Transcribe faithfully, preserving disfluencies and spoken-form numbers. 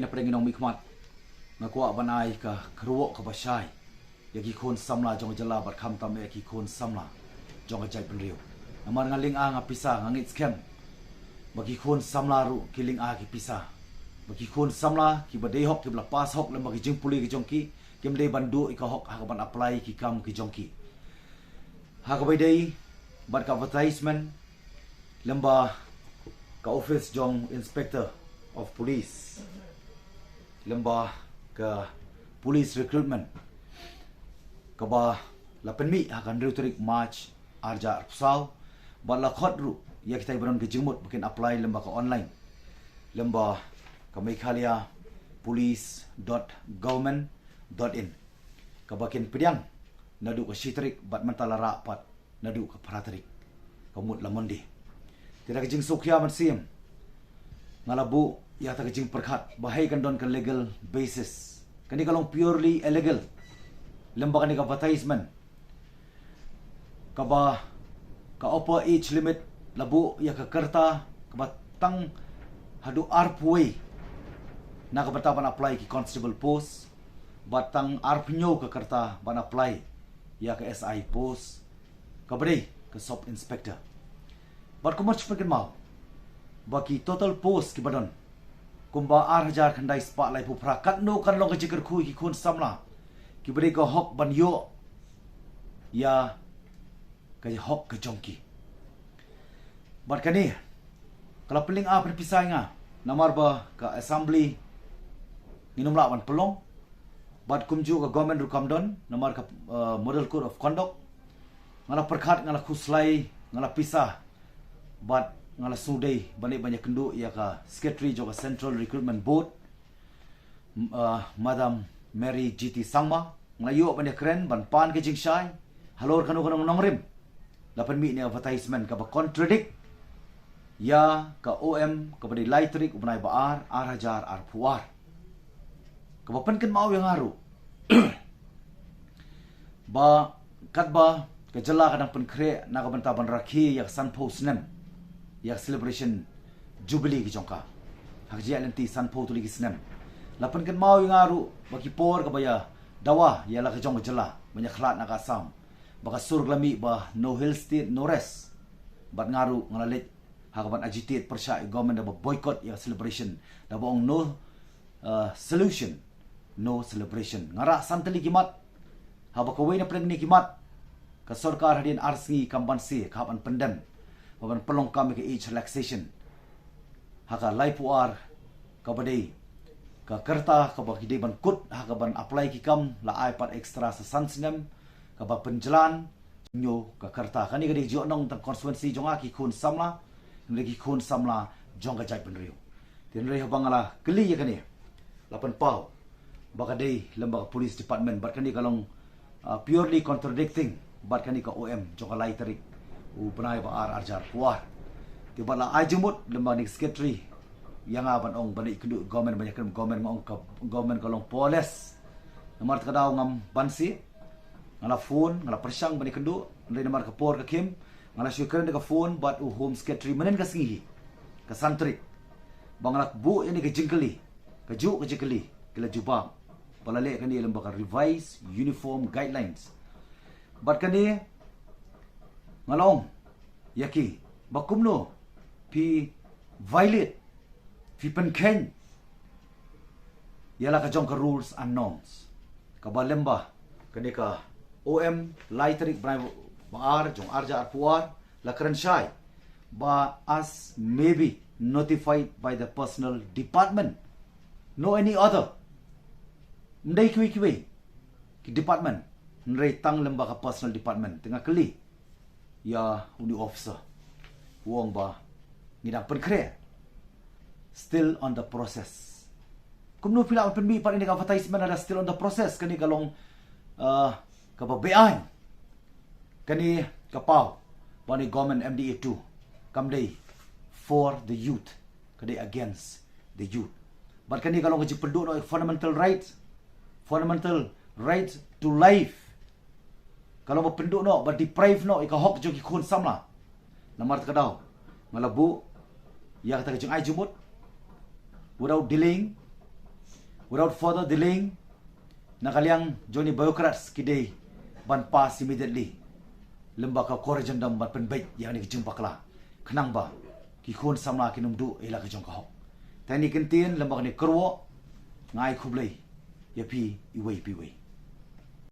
Pyrshah ngi nongmihkhmat, nga kwah ban ai ka kyrwoh kaba shai ïa ki khun samla jong ka jylla bad khamtam ïa ki khun samla jong ka jaitbynriew. Namar nga lynga nga pisa, nga ngeit skhem ba ki khun samla ruh ki lynga ki pisa, ba ki khun samla kiba dei hok, kiba la pass hok lem bad ki jingpule ki jong ki, kim dei ban duh ïa ka hok ha kaban apply ki kam ki jong ki. Ha kaba ïadei bad ka advertisement lem bad ka office jong Inspector of Police lem bad ka police recruitment, kaba la pynmih ha ka hynriew tarik March arhajar arphew saw, bad la khot ruh ïa kita kiba don ka jingmut ba kin apply lem bad ka online lem bad ka Meghalaya Police dot government dot in, kaba kin pdiang naduh ka shi tarik bad mynta la rah pat naduh ka phra tarik, ka mut la Monday. Te da ka jingsngewkhia mynsiem, nga la buh ïa kata ka jingpyrkhat ba hei kan don ka legal basis. Kane ka long purely illegal lem bad kane ka advertisement, kaba ka upper age limit la buh ïa ka rta kaba tang haduh arphew wei na ka bynta ban apply ki constable post, bad tang arphew hynñiew ka rta ban apply ïa ka S I post, kaba dei ka sub inspector. Bad kumno shu pynkynmaw ba ki total post kiba don kumba arhajar khyndai spah laiphew phra, katno kan long ka jingkyrkhu ïa ki khun samla kiba dei ka hok ban ïoh ïa ka hok ka jong ki. Bad kane ka la pynlynga pynpisa ïa nga, namar ba ka assembly ngin ym lah ban pynlong, bad kumjuh ka government ruh kam don namar ka, uh, model code of conduct. Nga la pyrkhat, nga la khuslai, nga la pisa, bad nga la sngewdei ban ïa, ban ïakynduh ïa ka secretary jong ka Central Recruitment Board, m-, uh, Madam Mary G T Sangma. Nga la ïoh ban ïakren ban pan ka jingshai halor kano kano ka nongrim la pynmih na advertisement kaba contradict ïa ka O M kaba dei lai tarik u bnai ba ar, arhajar arphew ar, kaba pynkynmaw ïa nga ruh ba katba ka jylla ka dang pynkhreh na ka bynta ban rakhe ïa ka sanphew snem ïa ka celebration jubilee ki jong ka, ha ka jingïaid lynti sanphew tylli ki snem, la pynkynmaw ïa nga ruh ba ki por kaba ïa dawa ïa la ka jong ka jylla ban ïakhlad na ka Assam, ba ka sur ka la mih ba no hill state, no rest. Bad nga ruh nga la leit ha kaban agitate pyrshah ïa government da ba boycott ïa ka celebration, da ba ong no, uh, solution, no celebration. Nga rah san tylli ki mat, haba kawei na pdeng kine ki mat ka sorkar hadien ar sngi kam banse ka hap ban pyndem ba ban pynlong kam ïa ka age relaxation ha ka laiphew ar, kaba dei ka rta kaba ki dei ban kut ha kaban apply ki kam, la ai pat extra sa san snem kaba pynjlan. Hynñiew ka rta. Kane ka dei jong nongtang constituency jong nga, ki khun samla, hynrei ki khun samla jong ka jaitbynriew. Te hynrei haba nga la kylli ïa kane, la pynpaw ba ka dei lem bad ka police department, bad kane ka long, ah, purely contradicting bad kane ka O M jong ka lai tarik u bnai ba ar, arhajar arphew ar. Te bad la ai jingmut lem bad kane ka secretary ïa nga ban ong ban ïakynduh government, ban ïakren government, nga ong ka government ka long powerless. Namar kata ka daw ngam banse. Nga la phone, nga la pyrshang ban ïakynduh, hynrei namar ka por ka khim, nga la shu kren da ka phone bad u Home Secretary mynhynnin ka sngi hi, ka san tarik, ba nga la buh ïa kane ka jingkylli, kajuh ka jingkylli ki la jubab ba la leh kane lem bad ka Revised Uniform Guidelines. Bad kane nga la ong ïa ki ba kumno phi violate, phi pynkheiñ ïa la ka jong ka rules and norms. Kaba lem bad kane ka O M lai tarik bnai ba ar jong arhajar arphew ar, la kren shai ba as may be notified by the personnel department, no any other. Ym dei kiwei kiwei ki department, hynrei tang lem bad ka personnel department. Te nga kylli ïa une u officer, u ong ba ngi dang pynkhreh, still on the process. Kumno phi lah ban pynmih pat ïa kane ka advertisement lada still on the process? Kane ka long, ah, kaba beaiñ. Kane ka paw ba une government M D A two kam dei for the youth, ka dei against the youth. Bad kane ka long ka jingpynduh noh ïa ka fundamental right, fundamental right to life. Ka long ba pynduh noh, ba deprive noh ïa ka hok jong ki khun samla. Namar kata ka daw nga la buh ïa kata ka jingai jingmut without delaying. Without further delaying, na ka liang jong ini bureaucrats ki dei ban pass immediately lem bad ka corrigendum ban pynbeit ïa kane ka jingbakla, khnang ba ki khun samla kin ym duh ïa la ka jong ka hok. Tang kine ki kyntien lem bad kane ka kyrwoh, nga ai khublei ïa phi iwei pa iwei.